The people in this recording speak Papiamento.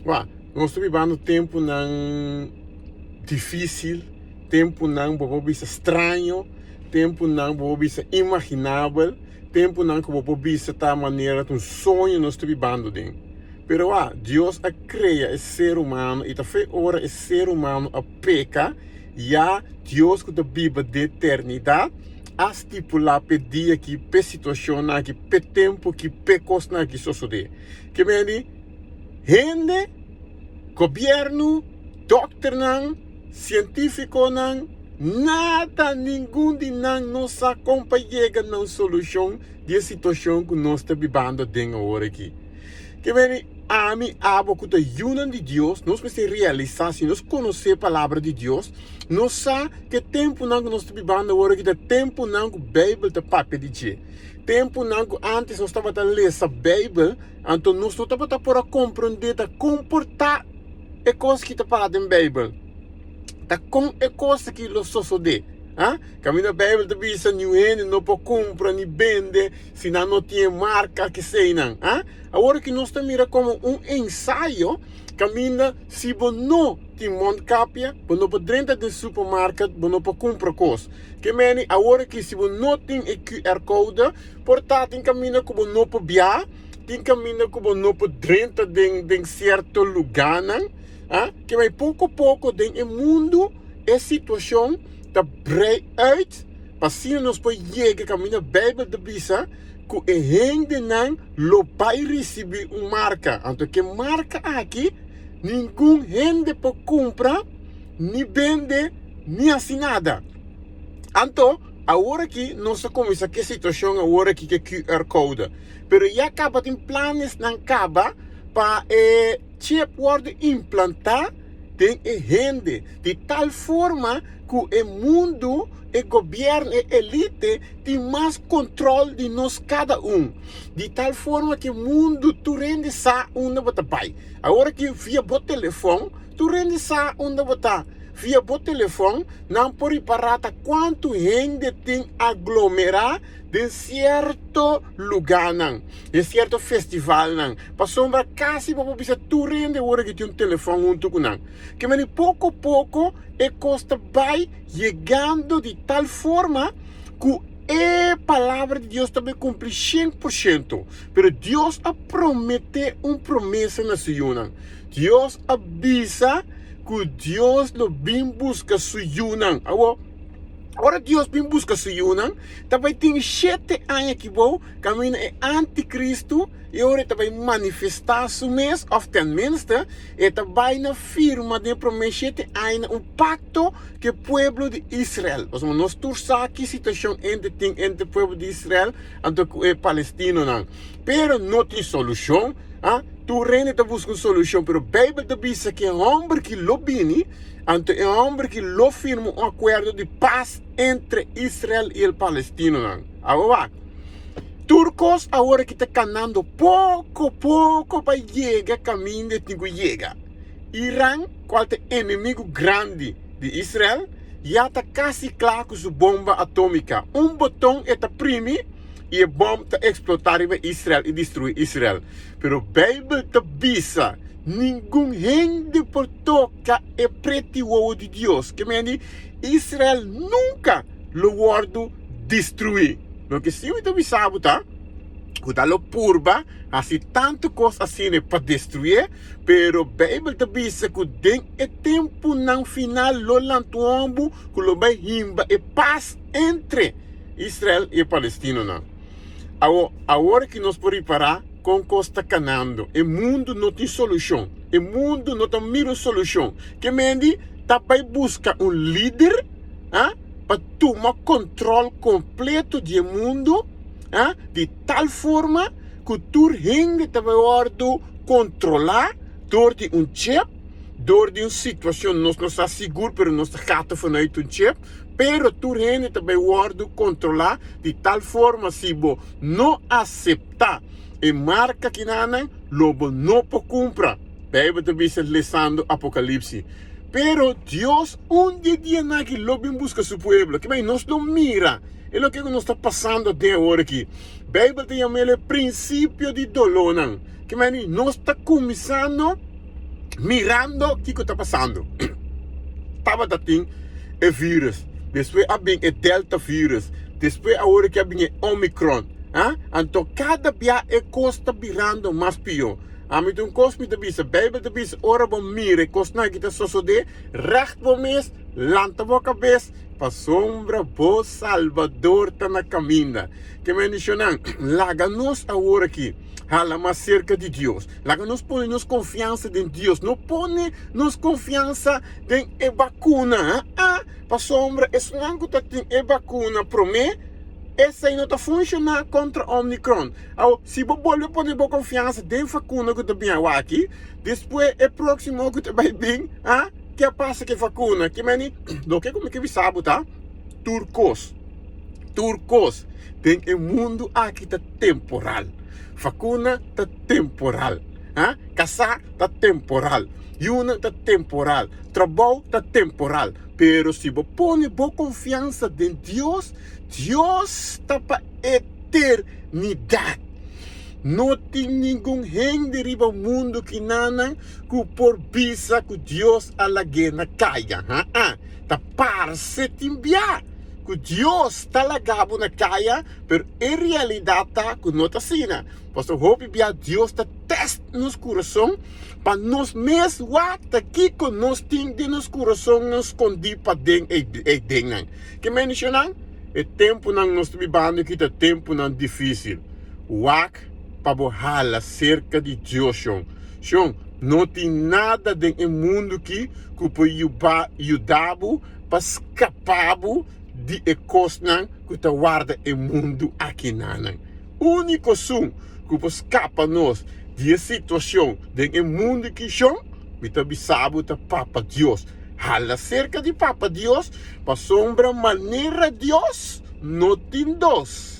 Wak, nos ta bibando tempunan difísil, tempunan bo por bisa straño, tempunan bo por bisa imaginabel, tempunan ku bo por bisa ta manera ta un soño nos ta bibando den. Pero wak, Dios a krea e ser humano i ta fe ora e ser humano a peka, ya Dios ku ta biba den eternidat a stipulá p'e dia aki, p'e situashonnan aki, p'e tempu aki, p'e kosnan aki sosodé. Ke mende hende, gobièrnu, dòkternan, sientífikonan, nada, ningun di nan no sa kon pa yega na un solushon di e situashon ku nos ta bibando aden awor aki. Ke mende ami, abo ku ta yunan di Dios, nos mester realisá, si nos konosé Palabra di Dios, nos sa ku e tempunan ku nos ta bibando awor aki ta tempunan ku Beibel ta papia di dje. Tempunan ku ántes nos tabata lesa Beibel, anto nos no tabata por a komprondé ta kon por ta e kos ki ta para den Beibel. Ta kon e kos aki lo sosodé. Ha? Kaminda Beibel ta bisa niun hende no por kumpra ni bende si nan no tin e marka keseinan. Ha? Awor ki nos ta mira komo un ensayo kaminda si bo no tin mondkapje, bo no por drenta den supermarket, bo no por kumpra kos. Ke meni awor aki si bo no tin e QR code, por ta tin kaminda ku bo no por bia, tin kaminda ku bo no por drenta den den sierto lugánan, ah, ke mei poko poko den e mundu e situashon ta brei uit pa asina nos por yega kaminda Beibel ta bisa ku e hendenan lo bai risibí un marka. Anto ke marka aki ningun hende por kumpra ni bende ni hasi nada. Anto, awor aki nos a kuminsá ku e situashon awor aki ku e QR code. Pero ya kaba tin planesnan kaba pa e chip wòrdu implantá den e hende di tal forma ku e mundu, e gobièrnu, e elite tin mas kontròl di nos kada un. Di tal forma ku e mundu tur hende sa unda bo ta bai. Awor aki via bo telefòn tur hende sa unda bo ta. Via bo telefòn nan por ripará ta kuantu hende tin aglomerá den sierto lugánan, den sierto festivalnan. Pasobra kasi bo por bisa tur hende ora ku tin un telefòn huntu ku nan. Ke manera poko poko e kos ta bai yegando di tal forma ku e palabra di Dios ta bai kumpli 100%. Pero Dios a prometé un promesa na su yunan. Dios a bisa ku Dios lo bin buska su yunan. Awor, ora Dios bin buska su yunan, ta bai tin shete aña kibou kaminda e antikristu i ora e ta bai manifestá su mes, òf tenminste e ta bai na firma den e promé shete añanan un pakto ku e pueblo di Israel. Pasobra nos tur sa ki situashon ente tin entre e pueblo di Israel anto ku e palestinonan. Pero no tin solushon. A Tur hende ta buska un solushon, pero Beibel ta bisa ku e hòmber ki lo bini, anto e hòmber ki lo firma un akuerdo di pas entre Israel i e palestinonan. Awor wak, tur kos awor aki ta kanando poko poko pa yega kaminda e tin ku yega. Iran, kual ta e enemigu grandi di Israel, ya ta kasi kla ku su bomba atómika. Un boton e ta primi. i e bòm ta eksplotá riba Israel i destruí Israel. Pero Beibel ta bisa, Ningun hende por toka e preti wowo di Dios. Ke mende, Israel nunka lo wòrdu destruí. Loke sí mi ta bisa bo ta ku ta lo purba hasi tantu kos asina pa destruyé, pero Beibel ta bisa ku den e tempunan final lo lanta un hòmber ku lo bai himba e pas entre Israel i e palestinonan. Awo, awor ki nos por ripará kon kos ta kanando. E mundu no tin solushon. E mundu no ta mira un solushon. Ke mendi ta bai buska un lider, ha, pa tuma kontrol kompleto di e mundu, ha, di tal forma ku tur hende ta bai wòrdu kontrolá dor di un chip, dor di un situashon nos no sa sigur pero nos ta gata vanuit un chip. Pero tur hende ta bay wordo controla di tal forma si bo no acepta e marca kinanan lo bo no por cumpra. Bijbel ta bisa lesando Apocalipsis. Pero Dios un di e dianan aki lo bin busca su pueblo. Kibay nos lo mira e loke cu nos ta pasando den awor aki. Bijbel ta yam'el e principio di dolornan. Kibay nos ta cuminsando. Mirando kiko ta pasando. Tabata tin e virus, despues a bin e delta virus, despues awor ke a bin e omicron. Ha? Anto kada bia e kos ta birando mas pió. Ami ta un kos mi ta bisa, Beibel ta bisa ora bo mira e kosnan aki ta sosodé, règt bo mes, lanta bo kabes, pasobra bo Salbador ta na kaminda. Ke bendishonnan! Laga nos awor aki hala mas serka di Dios. Laga nos pone nos konfiansa den Dios. No pone nos konfiansa den e bakuna, aa, pasobra esnan ku ta tin e bakuna promé, esei no ta funshoná kontra Omicron. Awor, si bo bolbe pone bo konfiansa den vakuna ku ta bin awaki, despues e próksimo ku ta bai bin, aa, ke a pasa ku e vakuna? Ke meni, loke ku mi ke bisa bo ta, tur kos. Tur kos den e mundu aki ta temporal. Vakuna ta temporal. Ha? Kasá ta temporal. Yunan ta temporal. Trabou ta temporal. Pero si bo pone bo konfiansa den Dios, Dios ta pa eternidat. No tin ningun hende riba mundu kinanan ku por bisa ku Dios a lag'é na kaya. Ha-a. Ta parse tin bia. Ku Dios ta laga bo na kaya, pero e realidat ta ku no ta asina. Pasobra hopi bia Dios ta tèst nos kurason pa nos mes wak ta kiko nos tin den nos kurasonnan skondí paden ei dennan. Ke menshonan? E tempunan nos ta bibando aki ta tempunan difísil. Wak pa bo hala serka di Dios, shon. Shon, no tin nada den e mundu ki ku por yuda bo pa skapa bo di e kosnan ku ta warda e mundu akinanan. Úniko sun ku por skapa nos di e situashon den e mundu kishon, mi ta bisa bo ta Papa Dios. Hala serka di Papa Dios, pasobra manera Dios no tin dos.